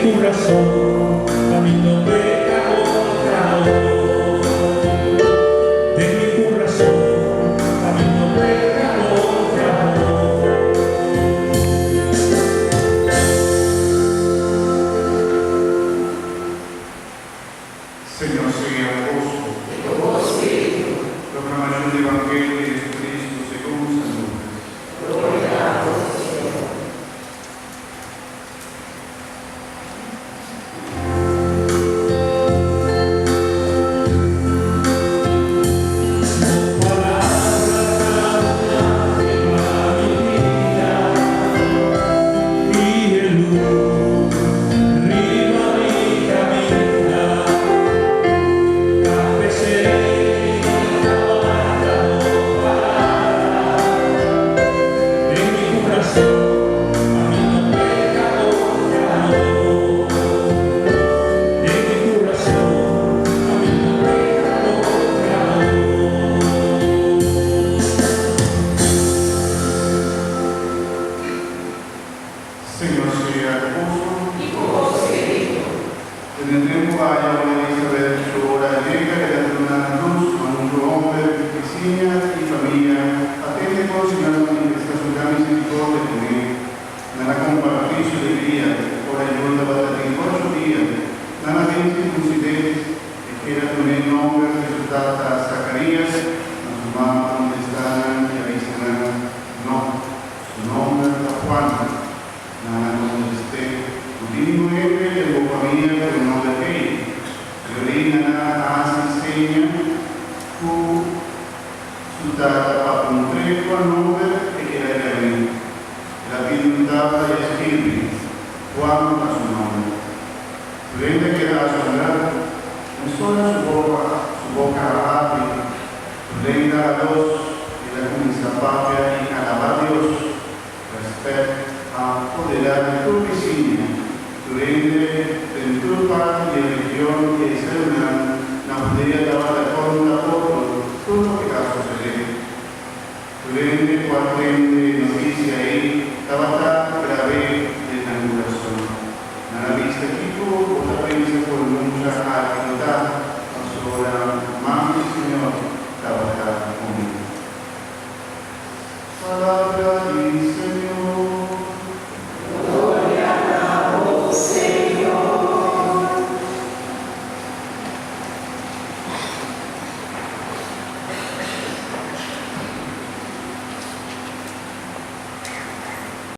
kurason pa mi no peka kontra bo. Den mi kurason pa mi no peka kontra bo. Señor sea ku boso. I ku bo spiritu. Proklamashon di Evangelio di Jesucristo segun San Lucas. Gloria na bo, Señor. Bo palabra ta un lampi pa mi pia i e lus riba mi kaminda. Ta p'esei mi ta warda bo palabra den mi kurason pa mi no peka kontra bo. Den mi kurason pa mi no peka kontra bo. Señor sea ku boso. I ku bo spiritu. Den e tempu aya ora Elisabet su ora a yega, el a duna na lus na un yu homber. Bisiña i famia a tende kon Señor a manifestá su gran misericordia kuné. Nan a kompartí su legria ora e yu tabata tin ocho dia. Nan a bin sirkunsid'é. E keda kuné nomber di su tata Zakarias, ma su mama a kontestá nan i a bisa nan, No, su nomber ta Juan. Nan a kontest'é, No tin ningun hende den bo famia ku e nomber ei. Yori nan a hasi seña ku su tata pa puntr'é kua nomber e keda yam'é. El a pidi un tabla i a skirbi, Juan ta su nomber. Tur hende a keda asombrá. Mesora su boka su boka a habri.